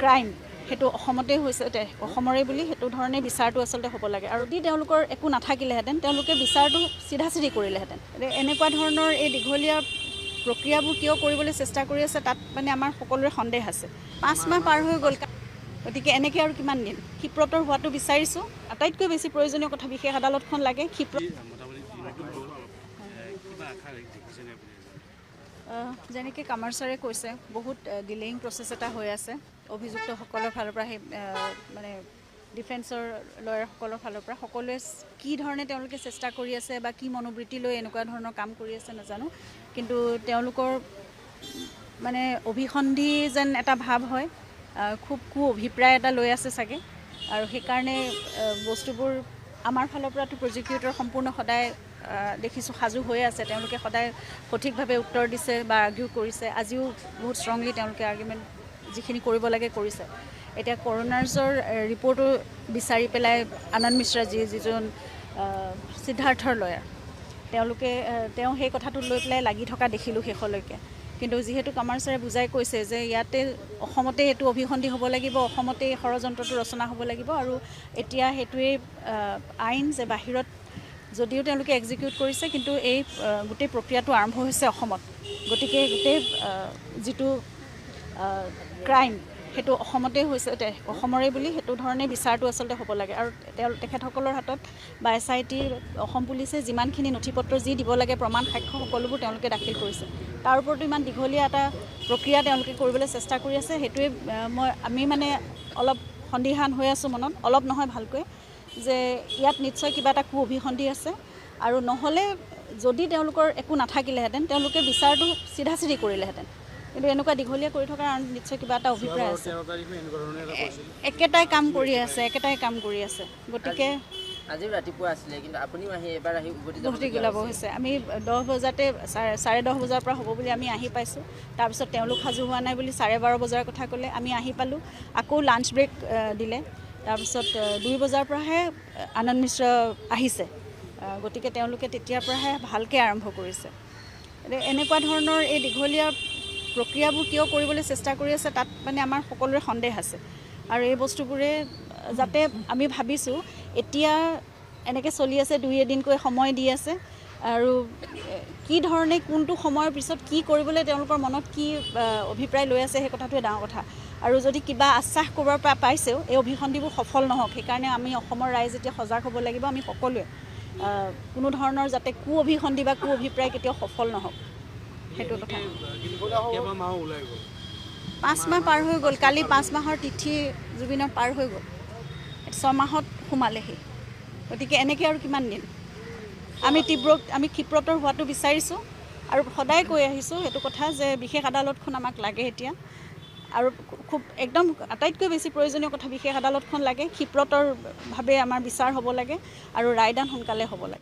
Crime সেইটো অসমতে হৈছে, অসমৰে বুলি সেইটো ধৰণে বিচাৰটো আচলতে হ'ব লাগে। আৰু যদি তেওঁলোকৰ একো নাথাকিলেহেঁতেন তেওঁলোকে বিচাৰটো চিধা চিধি কৰিলেহেঁতেন। এনেকুৱা ধৰণৰ এই দীঘলীয়া প্ৰক্ৰিয়াবোৰ কিয় কৰিবলৈ চেষ্টা কৰি আছে তাত মানে আমাৰ সকলোৰে সন্দেহ আছে। 5 মাহ পাৰ হৈ গ'ল, গতিকে এনেকৈ আৰু কিমান দিন? ক্ষিপ্ৰতৰ হোৱাটো বিচাৰিছোঁ। আটাইতকৈ বেছি প্ৰয়োজনীয় কথা বিশেষ আদালতখন লাগে। ক্ষিপ্ৰ যেনেকৈ কামাৰ ছাৰে কৈছে, বহুত ডিলেয়িং প্ৰচেছ এটা হৈ আছে অভিযুক্তসকলৰ ফালৰ পৰা, সেই মানে ডিফেন্সৰ লয়াৰসকলৰ ফালৰ পৰা সকলোৱে কি ধৰণে তেওঁলোকে চেষ্টা কৰি আছে বা কি মনোবৃত্তি লৈ এনেকুৱা ধৰণৰ কাম কৰি আছে নাজানো, কিন্তু তেওঁলোকৰ মানে অভিসন্ধি যেন এটা ভাৱ হয়, খুব কু অভিপ্ৰায় এটা লৈ আছে চাগে। আৰু সেইকাৰণে বস্তুবোৰ আমাৰ ফালৰ পৰাতো প্ৰজিকিউটৰ সম্পূৰ্ণ সদায় দেখিছোঁ সাজু হৈ আছে, তেওঁলোকে সদায় সঠিকভাৱে উত্তৰ দিছে বা আৰ্গিউ কৰিছে। আজিও বহুত ষ্ট্ৰংলি তেওঁলোকে আৰ্গুমেণ্ট যিখিনি কৰিব লাগে কৰিছে। এতিয়া কৰোণাৰ্ছৰ ৰিপৰ্টো বিচাৰি পেলাই আনন্দ মিশ্ৰাজী যিজন সিদ্ধাৰ্থৰ লয়াৰ, তেওঁলোকে তেওঁ সেই কথাটো লৈ পেলাই লাগি থকা দেখিলোঁ শেষলৈকে। কিন্তু যিহেতু কামাৰ ছাৰে বুজাই কৈছে যে ইয়াতে অসমতে এইটো অভিসন্ধি হ'ব লাগিব, অসমতে ষড়যন্ত্ৰটো ৰচনা হ'ব লাগিব, আৰু এতিয়া সেইটোৱেই আইন যে বাহিৰত যদিও তেওঁলোকে এক্সিকিউট কৰিছে কিন্তু এই গোটেই প্ৰক্ৰিয়াটো আৰম্ভ হৈছে অসমত। গতিকে গোটেই যিটো ক্ৰাইম সেইটো অসমতে হৈছে, অসমৰে বুলি সেইটো ধৰণে বিচাৰটো আচলতে হ'ব লাগে। আৰু তেখেতসকলৰ হাতত বা এছ I T, Assam পুলিচে যিমানখিনি নথি পত্ৰ যি দিব লাগে, প্ৰমাণ সাক্ষ্য সকলোবোৰ তেওঁলোকে দাখিল কৰিছে। তাৰ ওপৰতো ইমান দীঘলীয়া এটা প্ৰক্ৰিয়া তেওঁলোকে কৰিবলৈ চেষ্টা কৰি আছে। সেইটোৱে আমি মানে অলপ সন্দিহান হৈ আছোঁ মনত, অলপ নহয় ভালকৈ, যে ইয়াত নিশ্চয় কিবা এটা কু অভিসন্ধি আছে। আৰু নহ'লে যদি তেওঁলোকৰ একো নাথাকিলেহেঁতেন তেওঁলোকে বিচাৰটো চিধা চিধি কৰিলেহেঁতেন, কিন্তু এনেকুৱা দীঘলীয়া কৰি থকাৰ আঁৰত নিশ্চয় কিবা এটা অভিপ্ৰায় আছে। একেটাই কাম কৰি আছে, একেটাই কাম কৰি আছে। গতিকে আজি ৰাতিপুৱা আছিলে, কিন্তু আপুনিও আহি এবাৰ আহি উভতি ওলাব হৈছে। আমি 10 বজাতে 10:30 বজাৰ পৰা হ'ব বুলি আমি আহি পাইছোঁ। তাৰপিছত তেওঁলোক সাজু হোৱা নাই বুলি 12:30 বজাৰ কথা ক'লে, আমি আহি পালোঁ। আকৌ লাঞ্চ ব্ৰেক দিলে, তাৰপিছত 2 বজাৰ পৰাহে আনন্দ মিশ্ৰ আহিছে। গতিকে তেওঁলোকে তেতিয়াৰ পৰাহে ভালকৈ আৰম্ভ কৰিছে। এনেকুৱা ধৰণৰ এই দীঘলীয়া প্ৰক্ৰিয়াবোৰ কিয় কৰিবলৈ চেষ্টা কৰি আছে তাত মানে আমাৰ সকলোৰে সন্দেহ আছে। আৰু এই বস্তুবোৰে যাতে আমি ভাবিছোঁ এতিয়া এনেকৈ চলি আছে, 2 এদিনকৈ সময় দি আছে, আৰু কি ধৰণে কোনটো সময়ৰ পিছত কি কৰিবলৈ তেওঁলোকৰ মনত কি অভিপ্ৰায় লৈ আছে সেই কথাটোৱে ডাঙৰ কথা। আৰু যদি কিবা আশ্বাস ক'ৰবাৰ পৰা পাইছেও এই অভিসন্ধিবোৰ সফল নহওক, সেইকাৰণে আমি অসমৰ ৰাইজ এতিয়া সজাগ হ'ব লাগিব। আমি সকলোৱে কোনো ধৰণৰ যাতে কু অভিসন্ধি বা কু অভিপ্ৰায় কেতিয়াও সফল নহওক, সেইটো কথা। 5 মাহ পাৰ হৈ গ'ল, কালি 5 মাহৰ তিথি জুবিনৰ পাৰ হৈ গ'ল, 6 মাহত সোমালেহি। গতিকে এনেকৈ আৰু কিমান দিন? আমি ক্ষিপ্ৰতৰ হোৱাটো বিচাৰিছোঁ আৰু সদায় কৈ আহিছোঁ সেইটো কথা যে বিশেষ আদালতখন আমাক লাগে এতিয়া। আৰু খুব একদম আটাইতকৈ বেছি প্ৰয়োজনীয় কথা বিশেষ আদালতখন লাগে, ক্ষিপ্ৰতৰভাৱে আমাৰ বিচাৰ হ'ব লাগে আৰু ৰায়দান সোনকালে হ'ব লাগে।